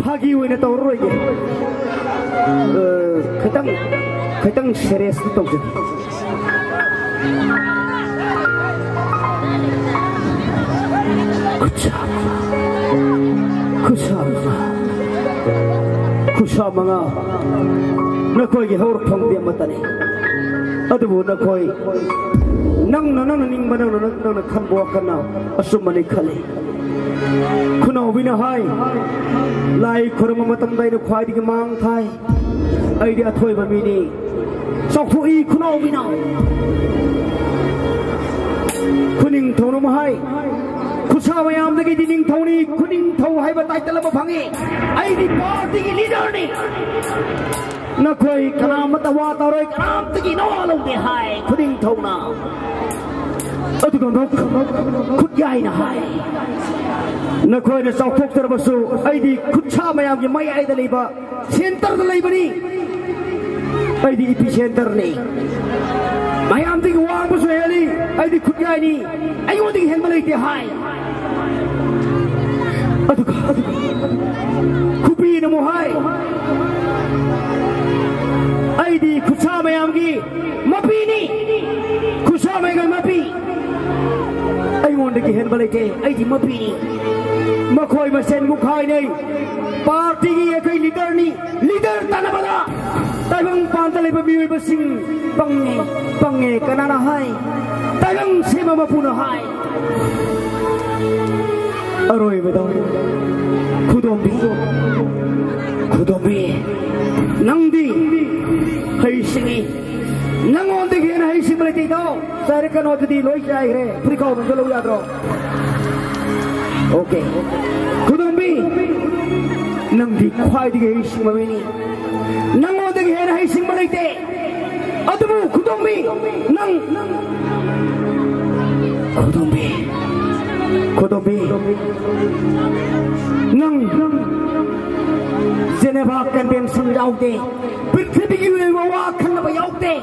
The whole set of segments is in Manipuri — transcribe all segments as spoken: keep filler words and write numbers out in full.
ꯐꯥꯒꯤ ꯑꯣꯏꯅ ꯇꯧꯔꯔꯣꯏꯒꯦ꯫ ꯑ, ꯈꯤꯇꯪ, ꯈꯤꯇꯪ ꯁꯦꯔꯤꯌꯁꯇꯤ ꯇꯧꯁꯦ꯫ ꯈꯨꯠꯁꯥ ꯃꯉꯥ, ꯈꯨꯠꯁꯥ ꯃꯉꯥ, ꯈꯨꯠꯁꯥ ꯃꯉꯥ, ꯅꯈꯣꯏꯒꯤ ꯍꯧꯔꯛꯐꯝꯗꯤ ꯑꯃꯠꯇꯅꯤ꯫ ꯑꯗꯨꯕꯨ ꯅꯈꯣꯏ, ꯅꯪꯅ, ꯅꯪꯅ ꯅꯤꯡꯕ, ꯅꯪꯅ, ꯅꯪꯅ ꯈꯟꯕ ꯋꯥꯈꯜꯅ ꯑꯆꯨꯝꯕꯅꯤ ꯈꯜꯂꯤ꯫ ꯈꯨꯅꯥꯎꯕꯤꯅ ꯍꯥꯏ, "ꯂꯥꯏ ꯈꯨꯔꯨꯝꯕ ꯃꯇꯝꯗ ꯑꯩꯅ ꯈ꯭ꯋꯥꯏꯗꯒꯤ ꯃꯥꯡ ꯊꯥꯏ꯫ ꯑꯩꯗꯤ ꯑꯊꯣꯏꯕ ꯃꯤꯅꯤ"꯫ ꯆꯥꯎꯊꯣꯛꯏ ꯈꯨꯅꯥꯎꯕꯤꯅ꯫ ꯈꯨꯅꯤꯡꯊꯧꯅ ꯑꯃꯨꯛ ꯍꯥꯏ, "ꯈꯨꯠꯁꯥ ꯃꯌꯥꯝꯗꯒꯤꯗꯤ ꯅꯤꯡꯊꯧꯅꯤ, ꯈꯨꯅꯤꯡꯊꯧ ꯍꯥꯏꯕ ꯇꯥꯏꯇꯜ ꯑꯃ ꯐꯪꯉꯤ꯫ ꯑꯩꯗꯤ ꯄꯥꯔꯇꯤꯒꯤ ꯂꯤꯗꯔꯅꯤ꯫ ꯅꯈꯣꯏ ꯀꯅꯥꯃꯠꯇ ꯋꯥ ꯇꯥꯔꯣꯏ, ꯀꯅꯥꯝꯇꯒꯤ ꯅꯋꯥ ꯂꯧꯗꯦ" ꯍꯥꯏ ꯈꯨꯅꯤꯡꯊꯧꯅ꯫ ꯑꯗꯨꯒ ꯑꯃꯨꯛ ꯈꯨꯠꯌꯥꯏꯅ ꯍꯥꯏ, "ꯅꯈꯣꯏꯅ ꯆꯥꯎꯊꯣꯛꯆꯔꯕꯁꯨ ꯑꯩꯗꯤ ꯈꯨꯠꯁꯥ ꯃꯌꯥꯝꯒꯤ ꯃꯌꯥꯏꯗ ꯂꯩꯕ, ꯁꯦꯟꯇꯔꯗ ꯂꯩꯕꯅꯤ꯫ ꯑꯩꯗꯤ ꯏꯄꯤ ꯁꯦꯟꯇꯔꯅꯤ꯫ ꯃꯌꯥꯝꯗꯒꯤ ꯋꯥꯡꯕꯁꯨ ꯍꯦꯜꯂꯤ꯫ ꯑꯩꯗꯤ ꯈꯨꯠꯌꯥꯏꯅꯤ꯫ ꯑꯩꯉꯣꯟꯗꯒꯤ ꯍꯦꯟꯕ ꯂꯩꯇꯦ" ꯍꯥꯏ꯫ ꯑꯗꯨꯒ, ꯑꯗꯨꯒ ꯈꯨꯕꯤꯅ ꯑꯃꯨꯛ ꯍꯥꯏ, "ꯑꯩꯗꯤ ꯈꯨꯠꯁꯥ ꯃꯌꯥꯝꯒꯤ ꯃꯄꯤꯅꯤ꯫ ꯈꯨꯠꯁꯥ ꯃꯌꯥꯝꯒꯤ ꯃꯄꯤ꯫ ꯑꯩꯉꯣꯟꯗꯒꯤ ꯍꯦꯟꯕ ꯂꯩꯇꯦ꯫ ꯑꯩꯗꯤ ꯃꯄꯤꯅꯤ"꯫ ꯃꯈꯣꯏ ꯃꯁꯦꯟ ꯃꯨꯛꯈꯥꯏꯅꯩ꯫ ꯄꯥꯔꯇꯤꯒꯤ ꯑꯩꯈꯣꯏ ꯂꯤꯗꯔꯅꯤ꯫ ꯂꯤꯗꯔ ꯇꯥꯟꯅꯕꯗ ꯇꯥꯏꯕꯪ ꯄꯥꯟꯗ ꯂꯩꯕ ꯃꯤꯑꯣꯏꯕꯁꯤꯡ ꯄꯪꯉꯦ, ꯄꯪꯉꯦ꯫ ꯀꯅꯥꯅ ꯍꯥꯏ? ꯇꯥꯏꯕꯪ ꯁꯦꯝꯕ ꯃꯄꯨꯅ ꯍꯥꯏ꯫ ꯑꯔꯣꯏꯕꯗ ꯈꯨꯗꯣꯝꯕꯤ, ꯈꯨꯗꯣꯝꯕꯤ, ꯅꯪꯗꯤ ꯍꯩꯁꯤꯡꯉꯤ꯫ ꯅꯪꯉꯣꯟꯗꯒꯤ ꯍꯦꯟꯅ ꯍꯩꯁꯤꯡꯕ ꯂꯩꯇꯦ, ꯏꯇꯥꯎ꯫ ꯆꯥꯏꯔꯛꯀꯅꯣ, ꯑꯗꯨꯗꯤ ꯂꯣꯏ ꯆꯥꯏꯈ꯭ꯔꯦ꯫ ꯐꯨꯔꯤꯠꯈꯥꯎꯗꯣ ꯑꯝꯇ ꯂꯧ ꯌꯥꯗ꯭ꯔꯣ? ꯑꯣꯀꯦ꯫ ꯈꯨꯗꯣꯝꯕꯤ, ꯅꯪꯗꯤ ꯈ꯭ꯋꯥꯏꯗꯒꯤ ꯍꯩꯁꯤꯡꯕ ꯃꯤꯅꯤ꯫ ꯅꯪꯉꯣꯟꯗꯒꯤ ꯍꯦꯟꯅ ꯍꯩꯁꯤꯡꯕ ꯂꯩꯇꯦ꯫ ꯑꯗꯨꯕꯨ ꯈꯨꯗꯣꯝꯕꯤ, ꯅꯪ, ꯈꯨꯗꯣꯝꯕꯤ, ꯈꯨꯗꯣꯝꯕꯤ, ꯅꯪ ꯖꯦꯅꯦꯚꯥ ꯀꯟꯚꯦꯟꯁꯟ ꯌꯥꯎꯗꯦ, ꯄ꯭ꯔꯤꯊꯤꯕꯤꯒꯤ ꯑꯣꯏꯕ ꯋꯥ ꯈꯟꯅꯕ ꯌꯥꯎꯗꯦ,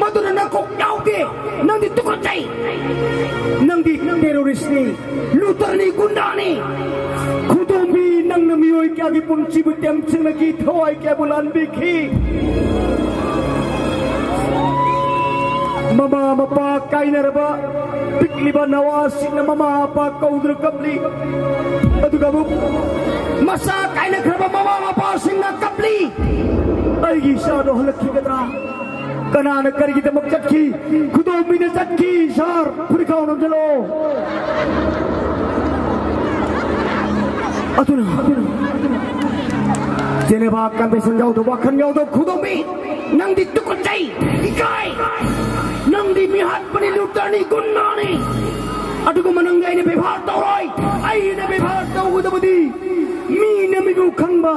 ꯃꯗꯨꯅ ꯅꯀꯣꯛ ꯌꯥꯎꯗꯦ꯫ ꯅꯪꯗꯤ ꯇꯨꯀꯠꯆꯩ꯫ ꯅꯪꯗꯤ ꯇꯦꯔꯣꯔꯤꯁꯅꯤ, ꯂꯨꯇꯔꯅꯤ, ꯒꯨꯟꯗꯥꯅꯤ꯫ ꯈꯨꯗꯣꯝꯕꯤ, ꯅꯪꯅ ꯃꯤꯑꯣꯏ ꯀꯌꯥꯒꯤ ꯄꯨꯟꯁꯤꯕꯨ ꯇꯦꯝꯁꯤꯡꯅꯈꯤ, ꯊꯋꯥꯏ ꯀꯌꯥꯕꯨ ꯂꯥꯟꯕꯤꯈꯤ꯫ ꯃꯃꯥ ꯃꯄꯥ ꯀꯥꯏꯅꯔꯕ ꯄꯤꯛꯂꯤꯕ ꯅꯋꯥꯁꯤꯡꯅ ꯃꯃꯥ ꯃꯄꯥ ꯀꯧꯗꯨꯅ ꯀꯞꯂꯤ꯫ ꯑꯗꯨꯒ ꯑꯃꯨꯛ ꯃꯆꯥ ꯀꯥꯏꯅꯈ꯭ꯔꯕ ꯃꯃꯥ ꯃꯄꯥꯁꯤꯡꯅ ꯀꯞꯂꯤ꯫ "ꯑꯩꯒꯤ ꯏꯆꯥꯗꯣ ꯍꯜꯂꯛꯈꯤꯒꯗ꯭ꯔꯥ? ꯀꯅꯥꯅ ꯀꯔꯤꯒꯤꯗꯃꯛ ꯆꯠꯈꯤ? ꯈꯨꯗꯣꯝꯕꯤꯅ ꯆꯠꯈꯤ, ꯁꯥꯔ꯫ ꯐꯨꯔꯤꯠꯈꯥꯎ ꯅꯝꯁꯤꯜꯂꯣ꯫" ꯑꯗꯨꯅ, ꯖꯦꯅꯦꯚꯥ ꯀꯟꯚꯦꯟꯁꯟ ꯌꯥꯎꯗꯕ, ꯋꯥꯈꯜ ꯌꯥꯎꯗꯕ ꯈꯨꯗꯣꯝꯕꯤ, ꯅꯪꯗꯤ ꯇꯨꯀꯠꯆꯩ, ꯏꯀꯥꯏ꯫ ꯅꯪꯗꯤ ꯃꯤꯍꯥꯠꯄꯅꯤ, ꯂꯨꯇꯔꯅꯤ, ꯒꯨꯟꯗꯥꯅꯤ꯫ ꯑꯗꯨꯒꯨꯝꯕ ꯅꯪꯗꯤ ꯑꯩꯅ ꯕꯦꯕꯥꯔ ꯇꯧꯔꯣꯏ꯫ ꯑꯩꯅ ꯕꯦꯕꯥꯔ ꯇꯧꯒꯗꯕꯗꯤ ꯃꯤꯅ ꯃꯤꯕꯨ ꯈꯪꯕ,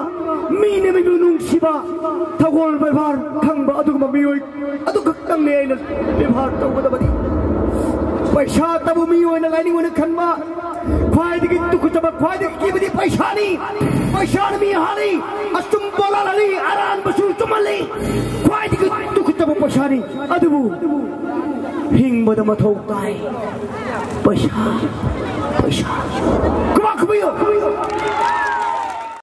ꯃꯤꯅ ꯃꯤꯕꯨ ꯅꯨꯡꯁꯤꯕ, ꯊꯧꯒꯜ ꯕꯦꯕꯥꯔ ꯈꯪꯕ ꯑꯗꯨꯒꯨꯝꯕ ꯃꯤꯑꯣꯏ ꯑꯗꯨꯈꯛꯇꯪꯅꯤ ꯑꯩꯅ ꯕꯦꯕꯥꯔ ꯇꯧꯒꯗꯕꯗꯤ꯫ ꯄꯩꯁꯥꯇꯕꯨ ꯃꯤ ꯑꯣꯏꯅ, ꯂꯥꯏꯅꯤꯡ ꯑꯣꯏꯅ ꯈꯟꯕ, ꯈ꯭ꯋꯥꯏꯗꯒꯤ ꯇꯨꯀꯠꯆꯕ, ꯈ꯭ꯋꯥꯏꯗꯒꯤ ꯀꯤꯕꯗꯤ ꯄꯩꯁꯥꯅꯤ꯫ ꯄꯩꯁꯥꯅ ꯃꯤ ꯍꯥꯠꯂꯤ, ꯑꯆꯨꯝꯕ ꯂꯥꯜꯍꯜꯂꯤ, ꯑꯔꯥꯟꯕꯁꯨ ꯆꯨꯝꯍꯜꯂꯤ꯫ ꯈ꯭ꯋꯥꯏꯗꯒꯤ ꯇꯨꯀꯠꯆꯕ ꯄꯩꯁꯥꯅꯤ꯫ ꯑꯗꯨꯕꯨ ꯍꯤꯡꯕꯗ ꯃꯊꯧ ꯇꯥꯏ ꯄꯩꯁꯥ, ꯄꯩꯁꯥ꯫ ꯈꯨꯕꯥꯛ ꯈꯨꯕꯤꯌꯨ꯫